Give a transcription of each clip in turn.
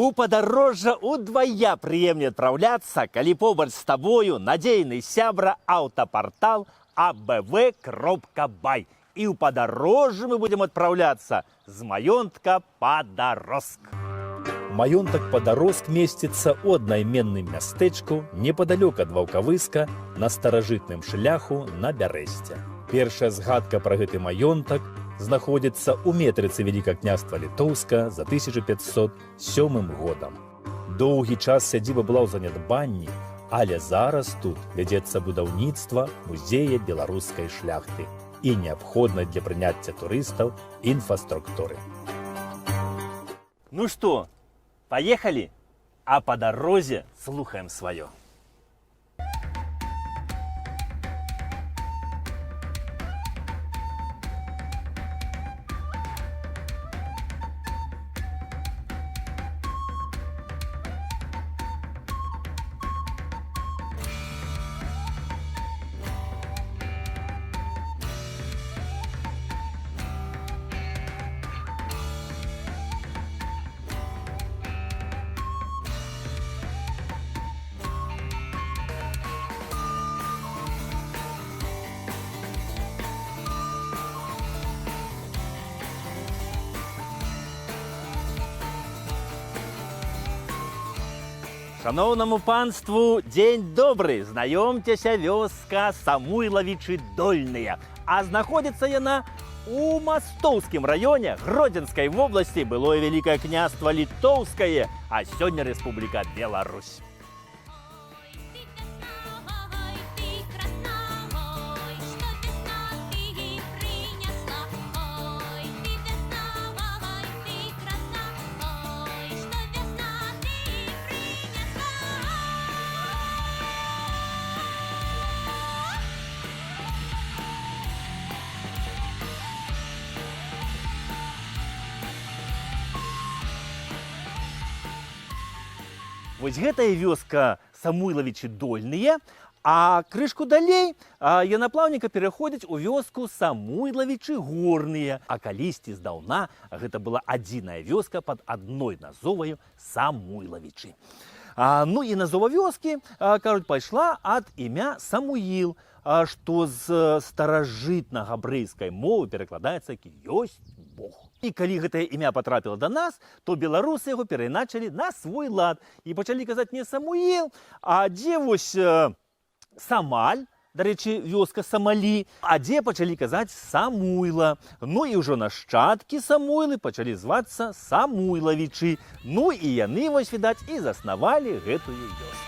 У падарожжа удвая прыемней адпраўляцца, калі побач з табою надзейны сябра аўтапартал abv.by. І ў падарожжа мы будзем адпраўляцца з маёнтка Падароск. Маёнтак Падароск месціцца ў аднайменным мястэчку непадалёк ад Ваўкавыска на старажытным шляху на Бярэсце. Першая згадка пра гэты маёнтак знаходзіцца ў метрыцы Вялікага Княства Літоўскага за 1507 годам. Доўгі час сядзіба была ў занядбанні, але зараз тут вядзецца будаўніцтва музея беларускай шляхты і неабходнай для прыняцця турыстаў інфраструктуры. Ну што, поехали? А па дарозе слухаем сваё. Шаноўнаму панству, дзень добры! Знаёмцеся, вёска Самуйлавічы Дольныя. А знаходзіцца яна у Мастоўскім раёне Гродзенскай вобласці, было Вялікае Княства Літоўскае, а сёння Рэспубліка Беларусь. Ой, ты весна, ой, ты красна, ой, что весна ты принесла. Ой, ты весна, ой, ты красна, ой, что весна ты принесла. Вось гэтая вёска Самуйлавічы Дольныя, а крышку далей яна плаўненька пераходзіць у вёску Самуйлавічы Горныя. А калісьці здаўна гэта была адзіная вёска пад адной назоваю Самуйлавічы. Ну і назова вёскі, кажуць, пайшла ад імя Самуіл, што з старажытна-габрэйскай мовы перакладаецца як «ёсць Бог». І калі гэтае імя патрапіла да нас, то беларусы яго перайначылі на свой лад і пачалі казаць не Самуіл, а дзе вось Самаль, дарэчы, вёска Самалі, а дзе пачалі казаць Самуйла. Ну і ўжо нашчадкі Самуйлы пачалі звацца Самуйлавічы. Ну і яны вось, відаць, і заснавалі гэтую вёску.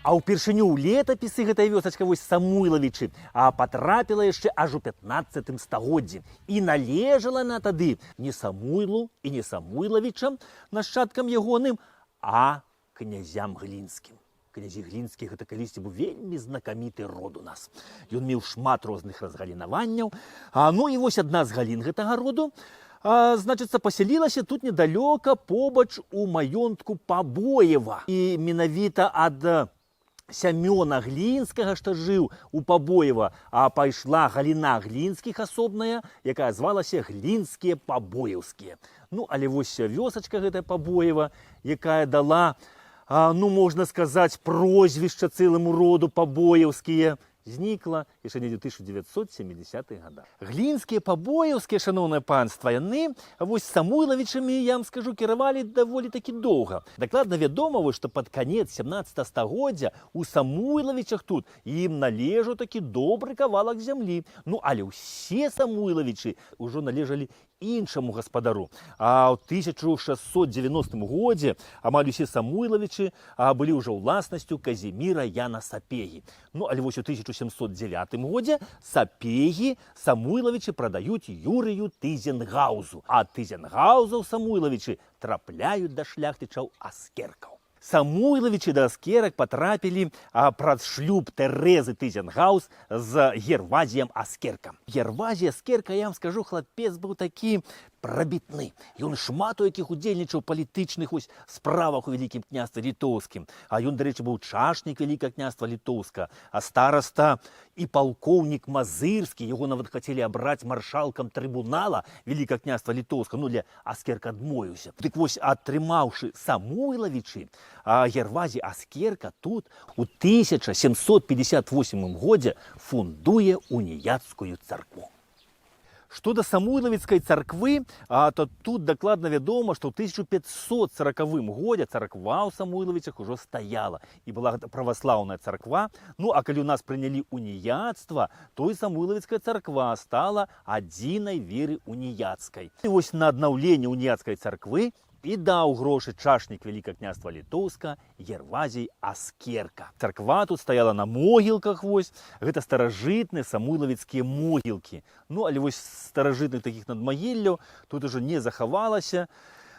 А ўпершыню ў летапісы гэтая вёсачка вось Самуйлавічы патрапіла яшчэ аж у 15 стагоддзі. І належала яна тады не Самуйлу і не Самуйлавічам, нашчадкам ягоным, а князям Глінскім. Князі Глінскія гэта калісьці быў вельмі знакаміты род у нас. Ён меў шмат розных разгалінаванняў. Ну і вось адна з галін гэтага роду, значыцца, пасялілася тут недалёка побач у маёнтку Пабоева. І менавіта ад Сямёна Глінскага, што жыў у Пабоева, а пайшла галіна Глінскіх асобная, якая звалася Глінскія Пабоеўскія. Ну, але вось вёсачка гэтая Пабоева, якая дала, ну, можна сказаць, прозвішча цэламу роду Пабоеўскія, знікла яшчэ недзе ў 1970-х годах. Глінскія Пабоеўскія, шаноўнае панства, яны вось Самуйлавічамі, я вам скажу, кіравалі даволі такі доўга. Дакладна вядома, вось, што пад канец 17 стагоддзя у Самуйлавічах тут ім належаў такі добры кавалак зямлі. Ну, але ўсе Самуйлавічы ўжо належалі іншаму гаспадару. А ў 1690 годзе амаль усе Самуйлавічы былі ўжо ўласнасцю Казіміра Яна Сапегі. Ну, але вось у 1709 годзе Сапегі Самуйлавічы прадаюць Юрыю Тызенгаузу. А Тызенгаузаў Самуйлавічы трапляюць да шляхтычаў Аскеркаў. Самуйлавічы да Аскерак патрапілі праз шлюб Тэрэзы Тызенгаус з Гервазіем Аскеркам. Гервазій Аскерка, я вам скажу, хлапец быў такі прабітны. Ён шмат у якіх удзельнічаў палітычных вось справах у Вялікім княстве Літоўскім. А ён, дарэчы, быў чашнік Вялікага княства Літоўска, а стараста і палкоўнік Мазырскі, яго нават хацелі абраць маршалкам трыбунала Вялікага княства Літоўска, ну, для Аскерка адмовіўся. Дык вось, атрымаўшы Самуйлавічы, Гервазій Аскерка тут у 1758 годзе фундуе уніяцкую царкву. Што да Самуйлавіцкай царквы, то тут дакладна вядома, што ў 1540 годзе царква ў Самуйлавіцах ужо стаяла і была гэта праваслаўная царква. Ну а калі ў нас прынялі уніяцтва, то і Самуйлавіцкая царква стала адзінай веры уніяцкай. І вось на аднаўленне уніяцкай царквы і даў грошы чашнік Вялікага княства Літоўска Гервазій Аскерка. Царква тут стаяла на могілках вось, гэта старажытныя самуйлавіцкія могілкі. Ну, але вось старажытных такіх надмагілляў тут ужо не захавалася.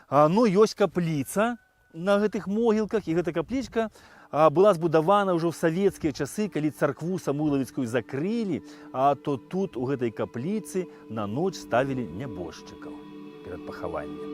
Ну, ёсць капліца на гэтых могілках, і гэта каплічка была збудавана ўжо ў савецкія часы, калі царкву самуйлавіцкую закрылі, то тут у гэтай капліцы на ноч ставілі нябожчыкаў перад пахаваннем.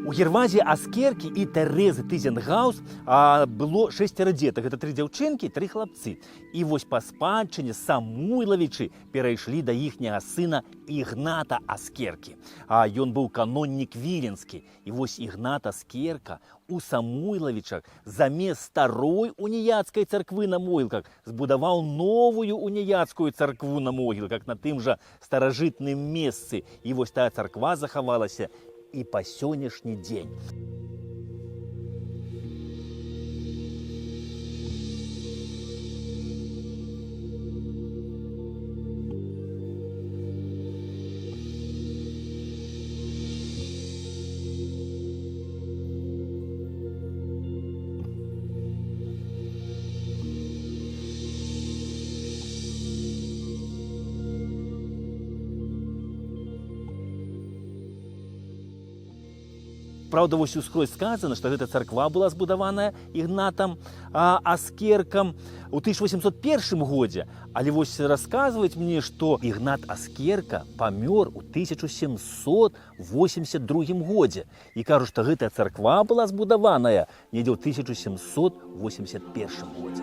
У Гервазіі Аскеркі і Тэрэзы Тызенгаус было шэсцера дзетак. Гэта тры дзяўчынкі, тры хлапцы. І вось па спадчыне Самуйлавічы перайшлі да іхняга сына Ігната Аскеркі. Ён быў каноннік віленскі. І вось Ігнат Аскерка у Самуйлавічах замест старой уніяцкай царквы на могілках збудаваў новую уніяцкую царкву на могілках на тым жа старажытным месцы. І вось тая царква захавалася і па сённяшні дзень. Праўда, вось ускрозь сказана, што гэта царква была збудаваная Ігнатам Аскеркам у 1801 годзе. Але вось расказваюць мне, што Ігнат Аскерка памёр у 1782 годзе. І кажуць, што гэтая царква была збудаваная недзе ў 1781 годзе.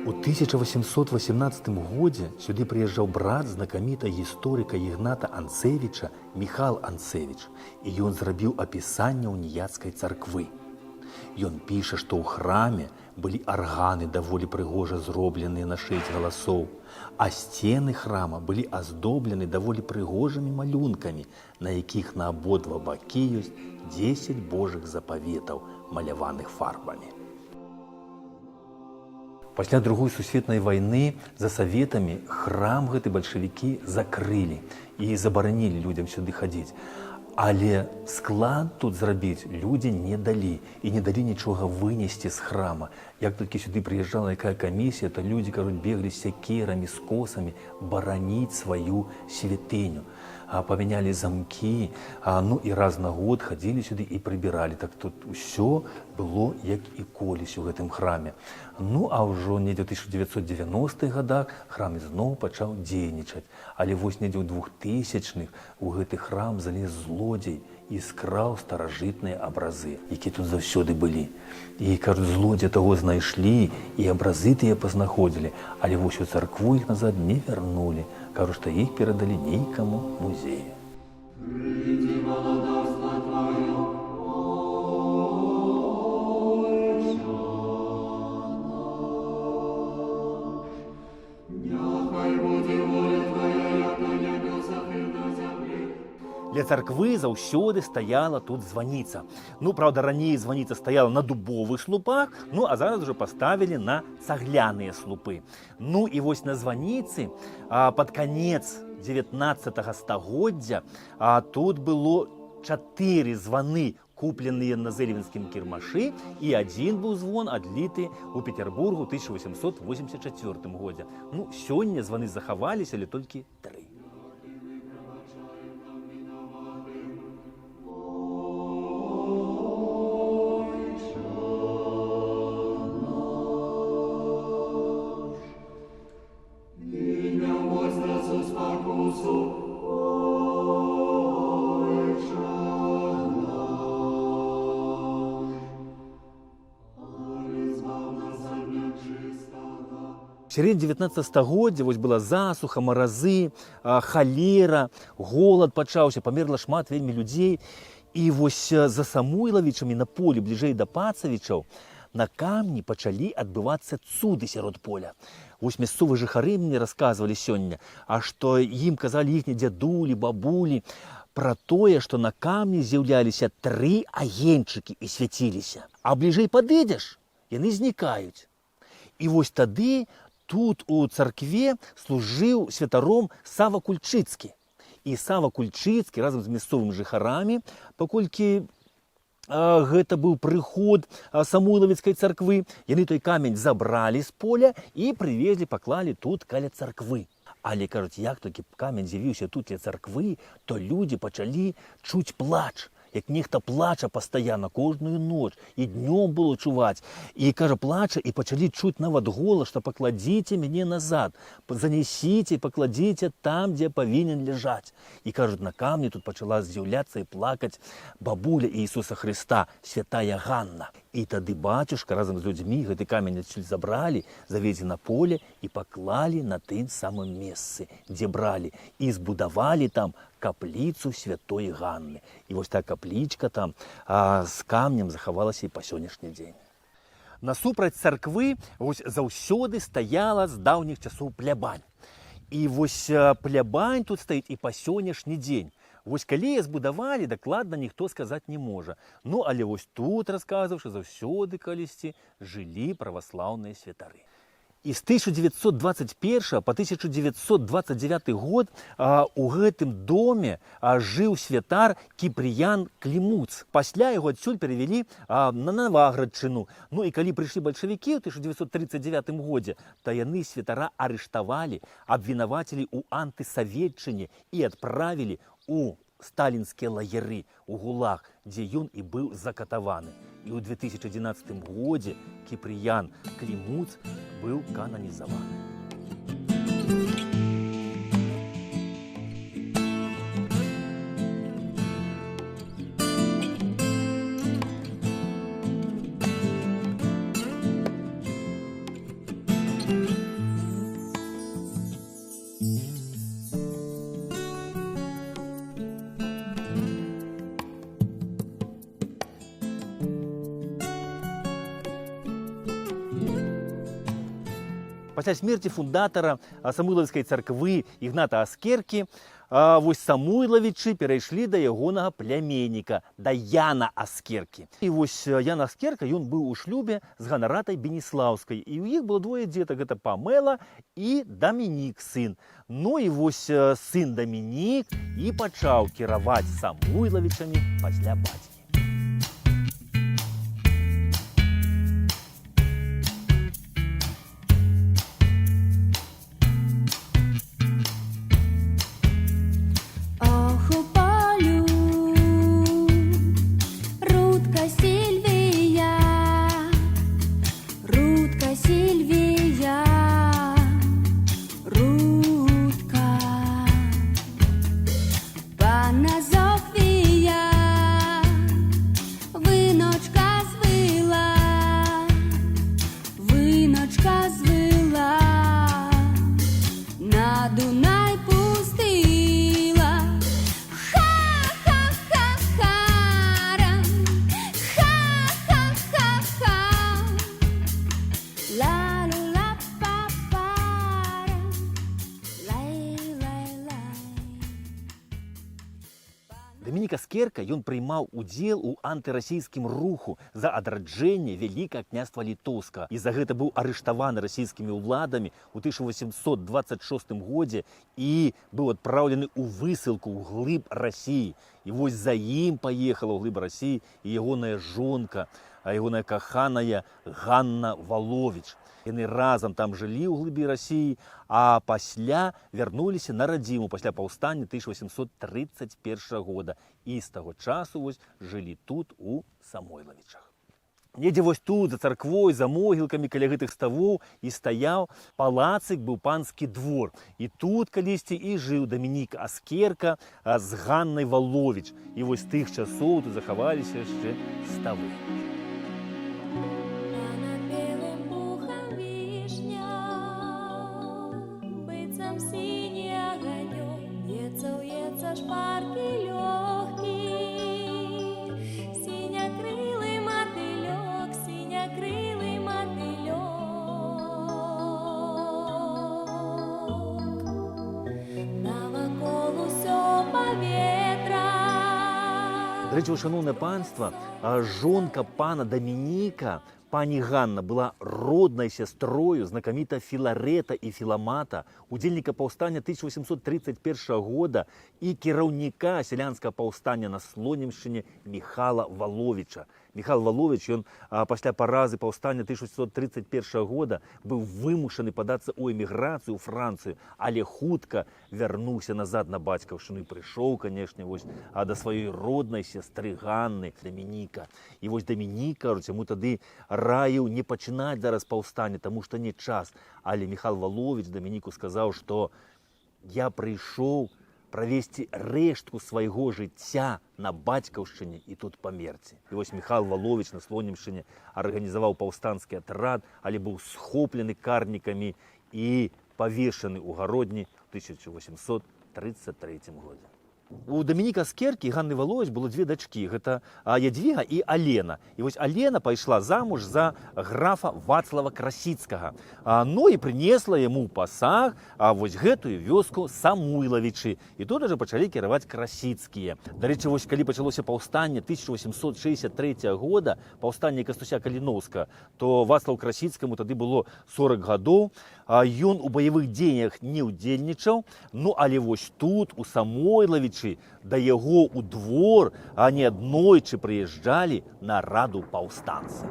У 1818 годзе сюды прыязджаў брат знакамітага гісторыка Ігната Анцэвіча Міхал Анцэвіч, і ён зрабіў апісанне уніяцкай царквы. Ён піша, што ў храме былі арганы даволі прыгожа зробленыя на 6 галасоў, а сцены храма былі аздоблены даволі прыгожымі малюнкамі, на якіх на абодва бакі ёсць 10 божых запаветаў, маляваных фарбамі. Пасля Другой сусветнай вайны за саветамі храм гэты бальшавікі закрылі і забаранілі людзям сюды хадзіць. Але склад тут зрабіць людзі не далі і не далі нічога вынесці з храма. Як толькі сюды прыязджала якая камісія, то людзі, кажуць, беглі з сякерамі, з косамі бараніць сваю святыню. Памянялі замкі, ну і раз на год хадзілі сюды і прыбіралі. Так тут усё было як і колісь у гэтым храме. Ну а ўжо недзе ў 1990-х годах храм ізноў пачаў дзейнічаць. Але вось недзе ў 2000-х у гэты храм залез злодзей і скраў старажытныя абразы, якія тут заўсёды былі. І, кажуць, злодзя таго знайшлі і абразы тыя пазнаходзілі, але вось у царкву іх назад не вярнулі. Кажуць, што іх перадалі нейкаму музею. Ля царквы заўсёды стаяла тут званіца. Ну, праўда, раней званіца стаяла на дубовых слупах, ну, а зараз ужо паставілі на цагляныя слупы. Ну і вось на званіцы, пад канец 19 стагоддзя, тут было 4 званы, купленыя на Зэльвенскім кірмашы, і адзін быў звон адліты ў Петербургу ў 1884 годзе. Ну, сёння званы захаваліся, але толькі 3. В середине 19 стагоддзя вось была засуха, маразы, халера, голад пачаўся, памерла шмат вельмі людзей. І вось за Самуйлавічамі на полі бліжэй да Пацавічаў на камні пачалі адбывацца цуды сярод поля. Вось мясцовыя жыхары мне расказвалі сёння, а што ім казалі іхнія дзядулі, бабулі пра тое, што на камні з'яўляліся 3 агеньчыкі і свяціліся. А бліжэй падыдзеш, яны знікаюць. І вось тады тут у царкве служыў святаром Сава Кульчыцкі. І Сава Кульчыцкі разам з мясцовымі жыхарамі, паколькі гэта быў прыход Самуйлавіцкай царквы, яны той камень забралі з поля і прывезлі, паклалі тут каля царквы. Але, кажуць, як толькі камень з'явіўся тут ля царквы, то людзі пачалі чуць плач, як нехта плача пастаянна кожную ноч, і днём было чуваць. І, кажа, плача, і пачалі чуць нават голас, што пакладзіце мяне назад, занесіце, пакладзіце там, дзе павінен ляжаць. І, кажуць, на камні тут пачала з'яўляцца і плакаць бабуля Ісуса Хрыста, святая Ганна. І тады бацюшка разам з людзьмі гэты камень адсюль забралі, завезлі на поле і паклалі на тым самым месцы, дзе бралі, і збудавалі там капліцу святой Ганны. І вось та каплічка там, з камнем захавалася і па сённяшні дзень. Насупраць царквы вось заўсёды стаяла з даўніх часоў плябань. І вось плябань тут стаіць і па сённяшні дзень. Вось калі яе збудавалі, дакладна ніхто сказаць не можа. Ну, але вось тут, расказваў, заўсёды калісьці жылі праваслаўныя святары. І з 1921 по 1929 год у гэтым доме жыў святар Кіпрыян Клімуц. Пасля яго адсюль перавялі на Наваградчыну. Ну і калі прыйшлі бальшавікі ў 1939 годзе, то яны святара арыштавалі, абвінавацілі ў антысаветчыне і адправілі у сталінскія лагеры у ГУЛАГ, дзе ён і быў закатаваны. І ў 2011 годзе Кіпрыян Клімуц быў кананізаваны. Пасля смерці фундатара Самуйлавіцкай царквы Ігната Аскеркі, вось Самуйлавічы перайшлі да ягонага пляменніка, да Яна Аскеркі. І вось Ян Аскерка, ён быў у шлюбе з Ганаратай Беніслаўскай. І ў іх было двое дзетак, гэта Памела і Дамінік, сын. Ну і вось сын Дамінік і пачаў кіраваць Самуйлавічамі пасля бацькі. Ох, у полю, Рудка Сільвія, Рудка Сільвія, Рудка, пана Зофія, виночка звила, виночка звила, на Дунай пустила. Ха-ха-ха-хара, ха-ха-ха-ха, ла-ла-па-пара, лай-лай-лай. Дамінік Аскерка, ён прыймаў удзел у антырасійскім руху за адраджэнне Вялікага княства Літоўскага. І за гэта быў арыштаваны расійскімі ўладамі ў 1826 годзе і быў адпраўлены ў высылку ў глыб Расіі. І вось за ім паехала ў глыб Расіі і ягоная жонка, а ягоная каханая Ганна Валовіч. Яны разам там жылі ў глыбі Расіі, а пасля вярнуліся на радзіму пасля паўстання 1831 года. І з таго часу вось жылі тут у Самойлавічах. Недзе вось тут, за царквой, за могілкамі каля гэтых ставоў і стаяў палацык, быў панскі двор. І тут калісьці і жыў Дамінік Аскерка з Ганнай Валовіч. І вось з тых часоў тут захаваліся яшчэ ставы. Понад белым пухам вішня, быццам сіні аганёк, в'ецца, в'ецца шпаркі лёгкі, сінякрылы матылёк, сінякрылы матылёк. Навакол усё паветра. Дарэчы, шаноўнае панства, жонка пана Дамініка, пані Ганна, была роднай сястрою знакаміта Філарэта і Філамата, удзельніка паўстання 1831 года і кіраўніка сялянскага паўстання на Слонімшчыне Міхала Валовіча. Міхал Валовіч, ён пасля паразы паўстання 1831 года быў вымушаны падацца ў эміграцыю ў Францыю, але хутка вярнуўся назад на бацькаўшчыну і прыйшоў, канешне, вось, да сваёй роднай сястры Ганны Дамініка. І вось Дамінік, кажуць, яму тады раіў не пачынаць зараз паўстанне, таму што не час. Але Міхал Валовіч Дамініку сказаў, што я прыйшоў правесці рэштку свайго жыцця на бацькаўшчыне і тут памерці. І вось Міхал Валовіч на Слонімшчыне арганізаваў паўстанскі атрад, але быў схоплены карнікамі і павешаны ў Гародні ў 1833 годзе. У Дамініка Аскеркі і Ганны Валовіч было дзве дачкі, гэта Ядвіга і Алена. І вось Алена пайшла замуж за графа Вацлава Красіцкага. Ну і прынесла яму ў пасаг, вось гэтую вёску Самуйлавічы. І тут уже пачалі кіраваць Красіцкія. Дарэчы, вось калі пачалося паўстанне 1863 года, паўстанне Кастуся Каліноўскага, то Вацлаву Красіцкаму тады было 40 гадоў. Ён у баявых дзеяннях не ўдзельнічаў, ну але вось тут, у Самойлавічы, да яго ў двор, а неаднойчы прыязджалі на раду паўстанцы.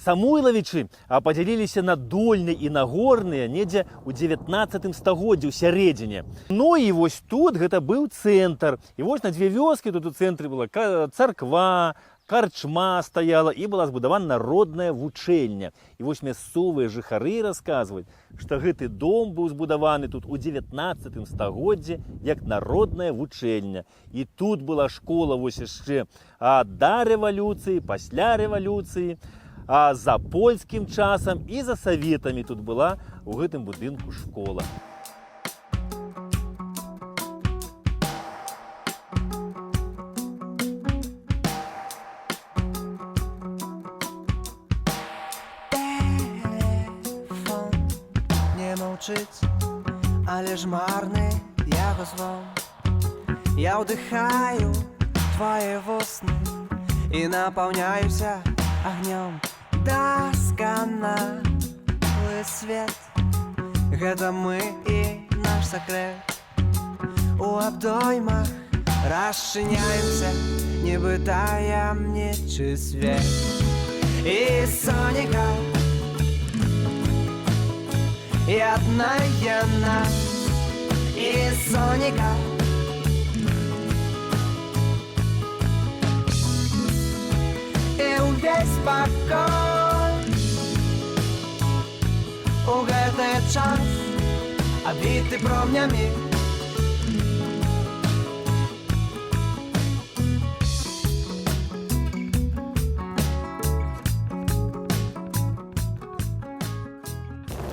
Самойлавічы падзяліліся на дольныя і нагорныя недзе ў 19 стагоддзі, ў сярэдзіне. Ну і вось тут гэта быў цэнтр. І вось на дзве вёскі тут у цэнтры была царква, карчма стаяла і была збудавана народная вучэльня. І вось мясцовыя жыхары расказваюць, што гэты дом быў збудаваны тут у 19 стагоддзі як народная вучэльня. І тут была школа вось яшчэ, да рэвалюцыі, пасля рэвалюцыі, за польскім часам і за саветамі тут была ў гэтым будынку школа. Телефон не Гучыць, але ж марны яго звон. Я ўдыхаю твае вусны і напаўняюся агнём. Дасканалы свет. Гэта мы і наш сакрэт. У абдоймах расчыняемся, нібы таямнічы свет. І сонейка яднае нас, і сонейка. І ўвесь пакой у гэты час абвіты промнямі.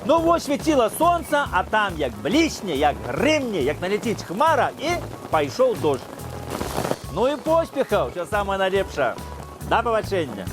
Ну вось свяціла сонца, а там як блісне, як грымне, як наляціць хмара, і пайшоў дождж. Ну і поспехаў, усё самае найлепшае. Да пабачэння.